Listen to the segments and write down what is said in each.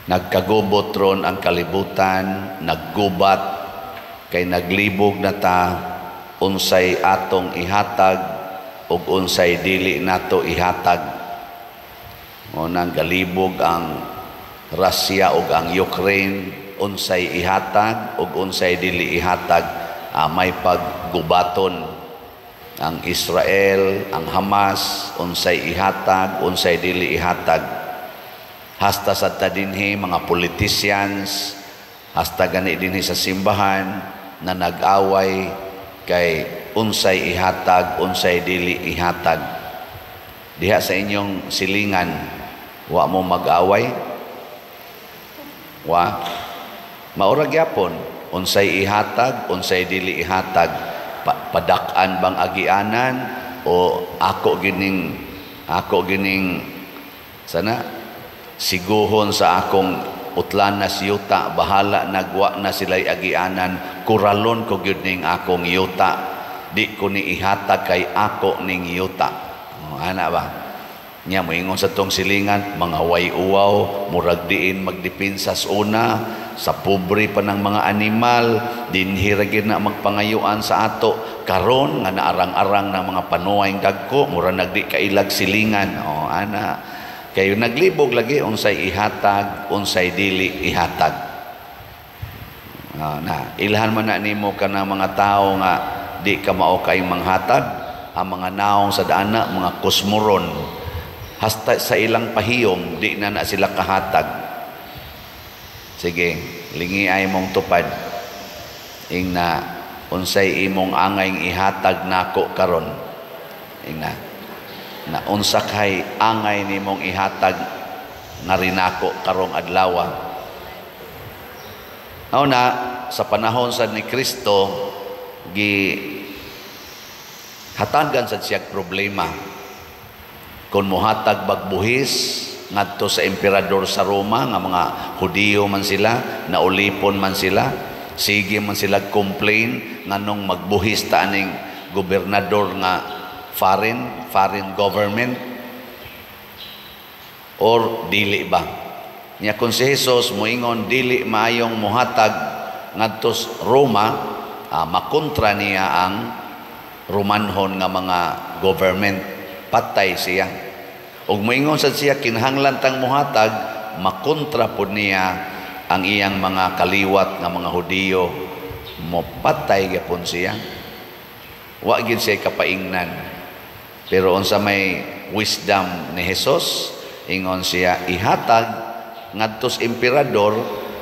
Nagkagubot ron ang kalibutan, naggubat kay naglibog na ta unsay atong ihatag ug unsay dili nato ihatag. Mao nang galibog ang Russia ug ang Ukraine, unsay ihatag ug unsay dili ihatag, may paggubaton. Ang Israel, ang Hamas, unsay ihatag, unsay dili ihatag. Hasta sa ta dinhi mga politicians, hasta gani dinhi sa simbahan na nag-away kay unsay ihatag, unsay dili ihatag. Diha sa inyong silingan, wa mo mag-away? Wa? Maura gyapon, unsay ihatag, unsay dili ihatag. Padak-an bang agianan o ako gining sana siguhon sa akong utlanas yuta, bahala nagwa na sila'y agianan, kuralon ko gyud ning akong yuta, di ko ni ihatag kay ako ning yuta. Oh, ana ba nya moingon sa tong silingan, mga way uwaw, murag diin magdepensas una sa pobre pa ng mga animal, dinhi ra gyud na magpangayuan sa ato karon nga naarang-arang ng mga panuay dagko, mura nagdi kailag silingan. Oh, ana kayo naglibog lagi unsay ihatag, unsay dili ihatag. Na ilhan man na nimo kana mga tawo nga di ka mao kay manghatag, ang mga naong sa dana mga kusmuron, hasta sa ilang pahiyom di na na sila kahatag. Sige, lingi ay mong tupad, ing na unsay imong angay ihatag nako karon? Ing na na unsa kay angay nimong ihatag nga rinako karong adlaw? Na sa panahon sa ni Kristo, gi hatagan sad siya problema kung muhatag bag buhis ngadto sa emperador sa Roma, nga mga Hudiyo man sila, naulipon man sila, sige man sila complain nganong magbuhis ta aning gobernador nga foreign government, or dili ba. Nya kung si Jesus moingon dili maayong muhatag ngadto sa Roma, makontra niya ang Romanhon nga mga government, patay siya. Ug moingon sad siya kinahanglan tang muhatag, makontra pud niya ang iyang mga kaliwat nga mga Hudiyo, mopatay gyapon siya. Wa gyud siya kapaingnan. Pero unsa may wisdom ni Jesus, ingon siya, ihatag ngadto sa emperador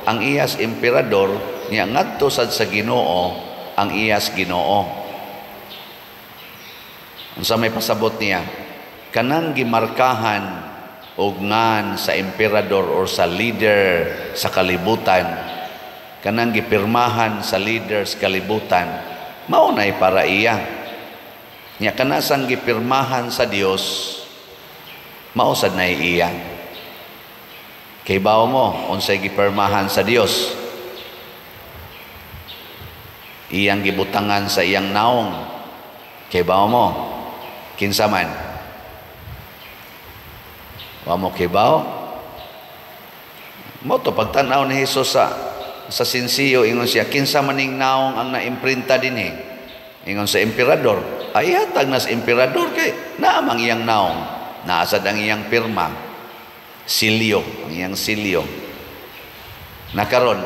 ang iyas emperador, niya ngadto sad sa Ginoo ang iyas Ginoo. Unsa may pasabot niya? Kanang gimarkahan og ngan sa emperador or sa leader sa kalibutan, kanang gipirmahan sa leaders kalibutan, mao nay para iya. Nya kanasang gipirmahan sa Dios, mao sad nay iya. Kay bawo mo unsay gipirmahan sa Dios? Iyang gibutangan sa iyang naong. Kay bawo mo kinsa man? Wa mo kibaw? Mo to pagtan-aw ni Jesus sa sinsiyo, ingon siya, "Kinsa maning naong ang naimprinta dinhi?" Ingon sa emperador. Ay hatag na sa emperador kay naamang iyang naong. Naasad ang iyang pirma. Silyo, ang iyang silyo. Nakaron,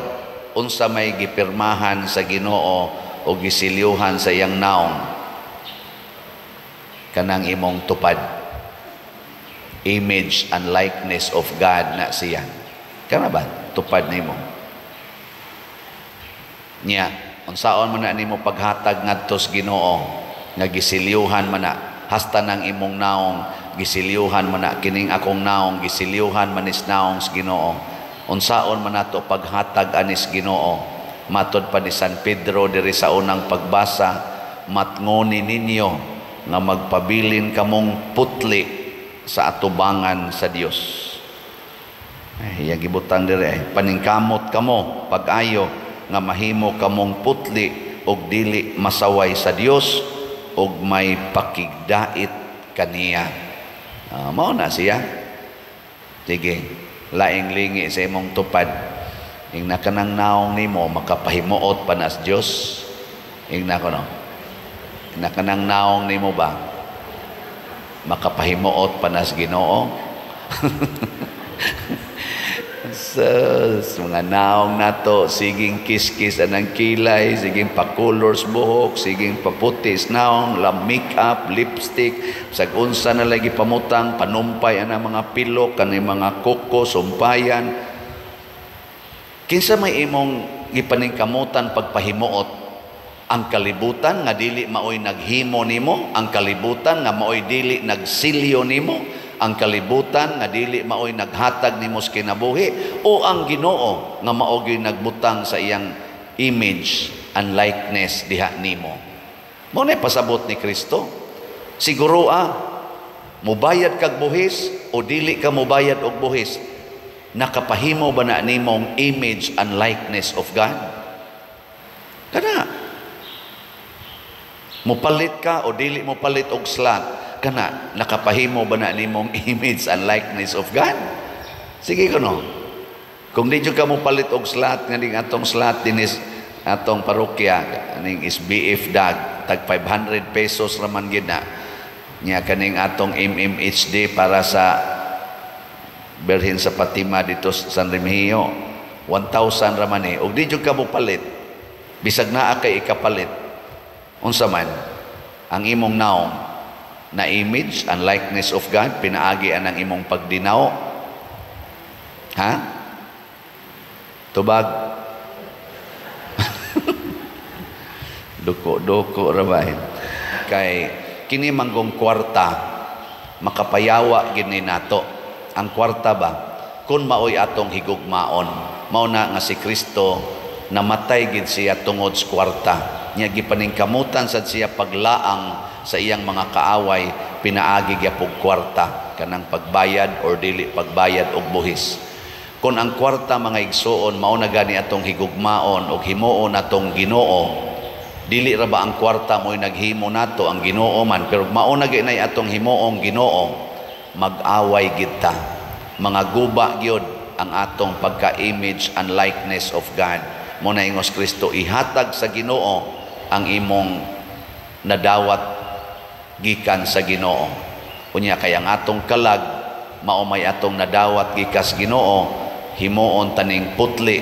unsa may gipirmahan sa Ginoo o gisilyuhan sa iyang naong? Kanang imong tupad. Image and likeness of God na siya. Kana ba? Tupad nimo. Nya, unsaon man na nimo paghatag ngadto sa Ginoo nga gisilyuhan man na, hasta nang imong naong gisilyuhan man na, kining akong naong gisilyuhan manis naong sa Ginoo. Unsaon man nato paghatag anis Ginoo? Matod pa ni San Pedro diri sa unang pagbasa, matngoni ninyo nga magpabilin kamong putli sa atubangan sa Dios. Ay, iyang gibutang diri ay paningkamot kamo pag-ayo nga mahimo kamong putli og dili masaway sa Dios og may pakigdait kaniya. Mao na siya. Sige. Laing lingi sa imong tupad. Ingna kanang naong nimo makapahimuot pa nas Dios. Ingna ko no. Ingna kanang naong nimo ba makapahimuot pa nas Ginoo? Sus, mga naong nato, siging kiskis anang kilay, siging pa-colors buhok, siging paputis naong, la makeup, lipstick, sag unsa na lagi pamutang, panumpay anang mga pilok, kanang mga kuko, sumpayan. Kinsa may imong gipaningkamutan pagpahimuot? Ang kalibutan nga dili maoy naghimo nimo, ang kalibutan nga maoy dili nagsilyo nimo, ang kalibutan nga dili maoy naghatag nimo sa kinabuhi, o ang Ginoo nga mao gyud nagbutang sa iyang image and likeness diha nimo? Mao na pasabot ni Kristo. Siguro mubayad kag buhis o dili ka mubayad og buhis, nakapahimo ba na nimong image and likeness of God? Kana mupalit ka o dili mo palit og slot, kana nakapahimo ba na nimong image and likeness of God? Sige kuno. Kung di ka mo palit og slot, nga ning atong slot dinis atong parokya ning SBF dag tag 500 pesos raman gid na nya, kaning atong MMHD para sa Birhen sa Fatima dito sa San Remigio, 1,000 raman eh. Og di jud ka mo palit, bisag naa kay ikapalit, unsa man ang imong naong na image and likeness of God pinaagi anang imong pagdinaw? Ha, tubag. Duko-duko ra ba kay kini manggong kwarta, makapayawa gid ni nato ang kwarta ba kung maoy atong higugmaon. Mao na nga si Kristo namatay gid siya tungod sa kwarta nya, gipaningkamutan sad siya paglaang sa iyang mga kaaway pinaagi gyapog kwarta, kanang pagbayad or dili pagbayad og buhis. Kung ang kwarta, mga igsuon, mao na gani atong higugmaon og himuon atong Ginoo, dili ra ba ang kwarta mo'y naghimo nato, ang Ginoo man? Pero mao na gyud atong himuong Ginoo, mag-away gid ta, mga guba gyud ang atong pagka-image and likeness of God. Mo na ingos Kristo, ihatag sa Ginoo ang imong nadawat gikan sa Ginoo. Unya kay ang atong kalag mao may atong nadawat gikas Ginoo, himuon taning putli,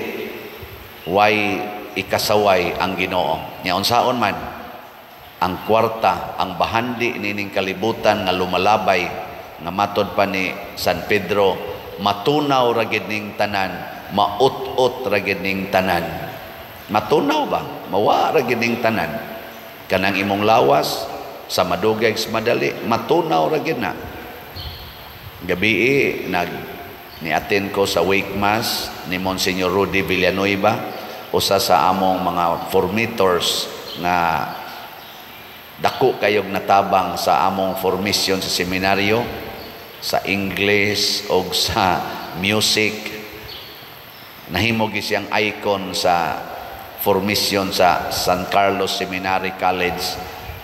way ikasaway ang Ginoo. Nya unsaon man ang kwarta, ang bahandi nining kalibutan nga lumalabay, nga matod pa ni San Pedro, matunaw ra gid ning tanan, maut-ut ra gid ning tanan. Matunaw ba? Mawa ra gid ning tanan. Kanang imong lawas sa madugay sa madali, matunaw ra gid na. Gabii nag ni-attend ko sa wake mass ni Monsignor Rudy Villanueva, usa sa among mga formators nga dako kayog natabang sa among formation sa seminaryo sa English og sa music. Nahimo gyud siyang icon sa formation sa San Carlos Seminary College,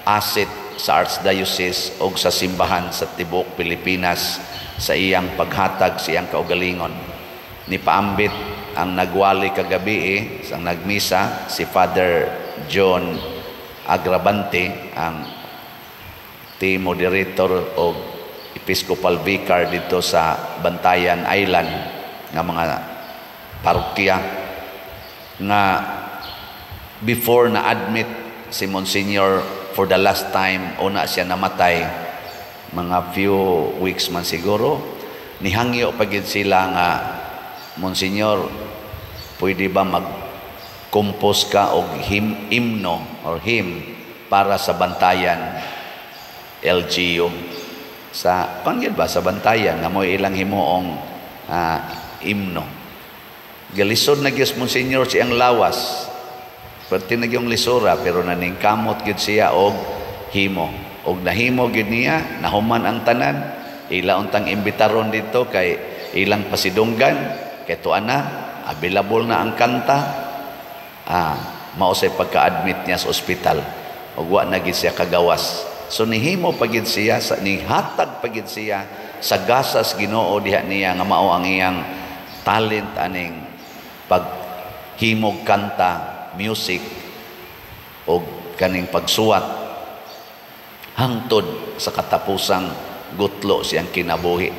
asset sa Archdiocese og sa simbahan sa tibuok Pilipinas sa iyang paghatag sa iyang kaugalingon. Nipaambit ang nagwali kagabi sa nagmisa, si Father John Agrabante, ang team moderator og Episcopal Vicar dito sa Bantayan Island nga mga parokya, nga before na admit si Monsignor for the last time, una siya namatay, mga few weeks man siguro, nihangyo pa gid sila nga, "Monsignor, pwede ba mag-compose ka og hymn, himno or hymn para sa Bantayan LGU?" Sa panggil ba sa Bantayan nga mo ilang himuong himno. Galisod na gyud Monsignor siyang lawas. Perti na gyung lisura, pero naningkamot gyud siya og himo. Og nahimo gyud niya, nahuman ang tanan, ila untang imbitaron dito kay ilang pasidunggan, kay tuan na, available na ang kanta. Mao say pagka-admit niya sa ospital. Og wa na gyud siya kagawas. So nihimo pa gyud siya, sa nihatag pa gyud siya sa gasas Ginoo diha niya nga mao ang iyang talent aning paghimog kanta, music o kaning pagsuwat hangtod sa katapusang gutlo siyang kinabuhi.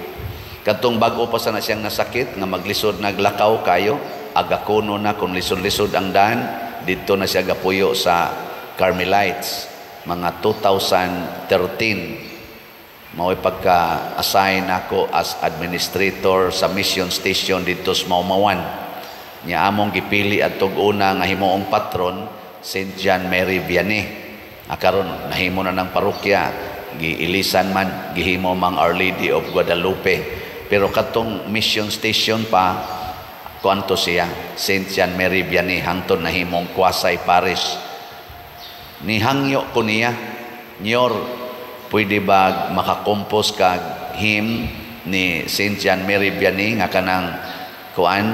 Katong bag-o pa sana siyang nasakit nga maglisod naglakaw kayo, aga kuno na kung lisod-lisod ang daan, didto na siya gapuyo sa Carmelites mga 2013. Mao'y pagka-assign ako as administrator sa mission station didto sa Maumawan. Nya among gipili adtog una nga himuong patron, St. John Mary Vianney. Karon nahimo na ng parokya, giilisan man, gihimo mang Our Lady of Guadalupe. Pero katong mission station pa, kuanto siya, St. John Mary Vianney, hangtod nahimong quasi parish. Nihangyo ko niya, "Nyor, pwede ba makakompose kag hymn ni St. John Mary Vianney nga kanang kuan,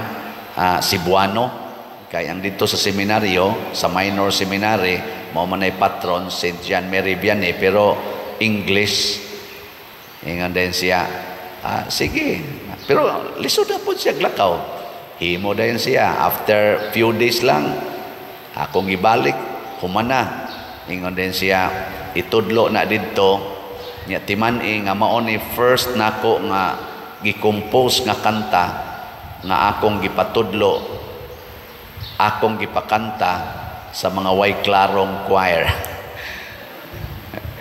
Cebuano?" Kay ang dito sa seminaryo, sa minor seminary, mao man ay patron St. John Mary Vianney pero English. Ingon din siya, "Ah, sige." Pero lisod na po siya glakaw. Himo dayon siya. After few days lang, akong ibalik, humana. Ingon din siya, itudlo na didto. Nya timan-i nga mao ni first nako nga gi-compose nga kanta nga akong gipatudlo, akong gipakanta sa mga way klarong choir.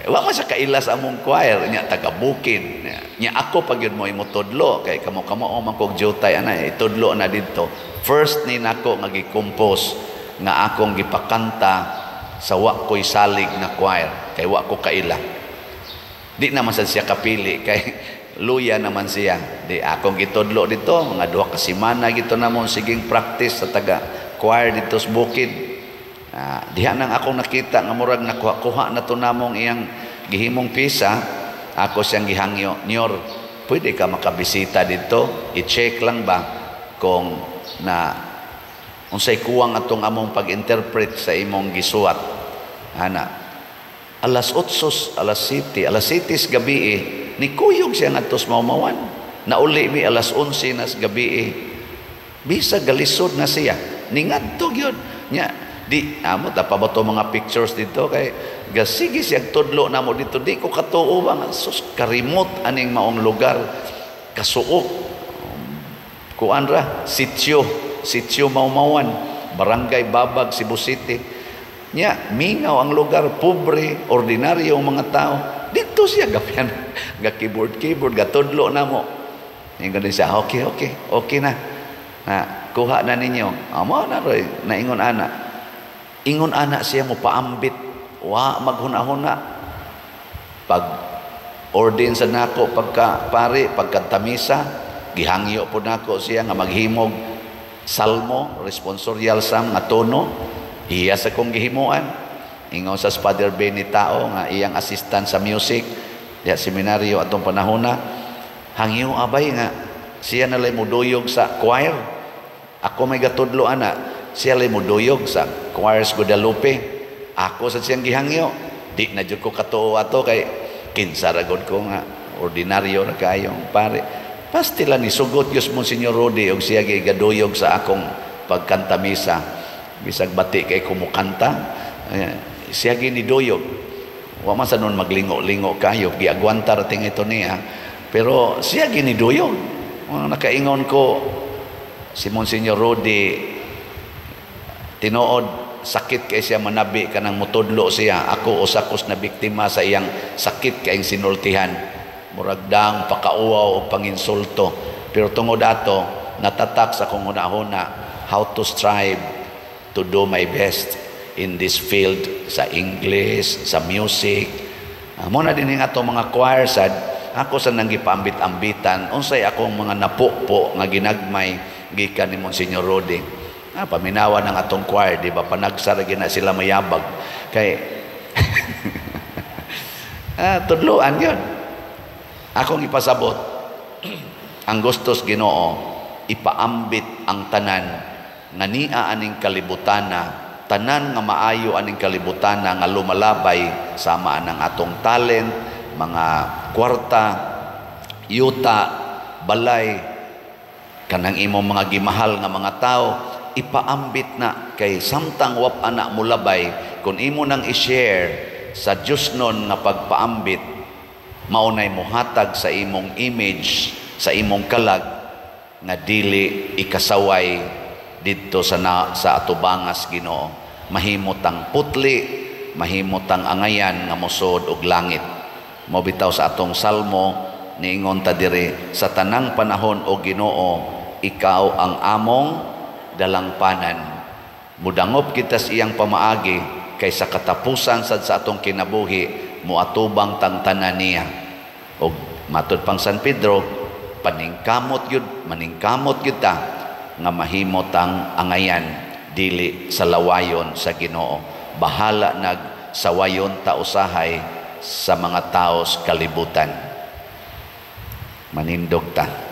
Wa man siya kaila sa among choir nya, taga bukid. Nya ako pag yun mo imutudlo kay kamo kamo man kog jutay ana, itudlo na didto. First ni nako nga gi-compose nga akong gipakanta sa wa ko'y salig nga choir kay wa ko kaila. Di naman sad siya kapili kay luya naman siya. Di akong gitudlo dito, mga 2 ka semana gito namon siging practice sa taga choir dito sa bukid. Diha nang akong nakita nga murag nakuha-kuha na to namong iyang gihimong pisa, ako siyang gihangyo, "Nyor, pwede ka makabisita dito? I-check lang ba kung na unsay kuwang atong among pag-interpret sa imong gisuwat." Ana, alas 8, alas 7, alas 7 sa gabi eh, ni kuyog siya ngadto sa Maumawan. Nauli mi alas 11 na sa gabi eh. Bisa galisod na siya. Ningadto gyud. Nya, di amo ta pa ba to mga pictures dito kay gasige siya tudlo namo dito. Di ko katuo ba nga sus, karimot aning maong lugar, kasuok, kuan ra, sitio, Sitio Maumawan, Barangay Babag, Cebu City. Nya mingaw ang lugar, pobre, ordinaryo ang mga tao. Dito siya gapian ga keyboard keyboard, gatudlo namo. Ingon din siya, "Okay, okay, okay na na kuha na ninyo." Amo na roy naingon ana, ingon ana siya mo paambit, wa maghuna-huna. Pag ordain sa nako pagka pare, pagkantamisa, gihangyo po nako siya nga maghimog salmo, responsorial psalm nga tono. Iya sa kong gihimuan. Ingon sa Father Benny Tao nga iyang assistant sa music diha seminaryo atong panahona, "Hangyo abay nga siya na lay muduyog sa choir. Ako may gatudlo ana, siya lay muduyog sa choirs Guadalupe." Ako sa siyang gihangyo. Di na jud ko katuo ato kay kinsa ra gud ko nga ordinaryo ra kayong pare. Pastila ni sugot Diyos Monsignor Rodi og siya gaduyog sa akong pagkantamisa. Bisag bati kay kumukanta, siya giniduyog. Wa man sa nun maglingo-lingo kayo, giagwanta ra tingay ito niya. Pero siya giniduyog. Mga nakaingon ko, si Monsignor Rodi, tinuod sakit kay siya manabi kanang mutudlo siya. Ako usa kos na biktima sa iyang sakit kayong sinultihan, murag dang pakauwaw o panginsulto. Pero tungod ato natatak sa akong hunahuna how to strive to do my best in this field sa English, sa music. Mo na din ato mga choir sad, ako sa nang gipaambit-ambitan unsay akong mga napupo nga ginagmay gikan ni Monsignor Rodi. Paminawa ng atong choir, di ba? Panagsara gina sila mayabag. Kay tudloan yun. Akong ipasabot, ang gustos Ginoo, ipaambit ang tanan nga niya aning kalibutana, tanan nga maayo aning kalibutana nga lumalabay sama ang atong talent, mga kwarta, yuta, balay. Kanang imong mga gimahal nga mga tao, ipaambit na, kay samtang wa pa na mulabay, kung imo nang i-share sa Diyosnon nga pagpaambit, maunay muhatag sa imong image, sa imong kalag nga dili ikasaway didto sa atubangas Ginoo. Mahimo tang putli, mahimo tang angayan nga mosod og langit. Mao bitaw sa atong salmo niingon ta diri, "Sa tanang panahon, o Ginoo, ikaw ang among dalangpanan." Mudangop kita sa iyang pamaagi kay sa katapusan sad sa atong kinabuhi, moatubang tang tanan niya. Og matud pang San Pedro, paningkamot yun, maningkamot gyud ta nga mahimo tang angayan dili sa lawayon sa Ginoo. Bahala nag sawayon ta usahay sa mga taos kalibutan. Manindog ta.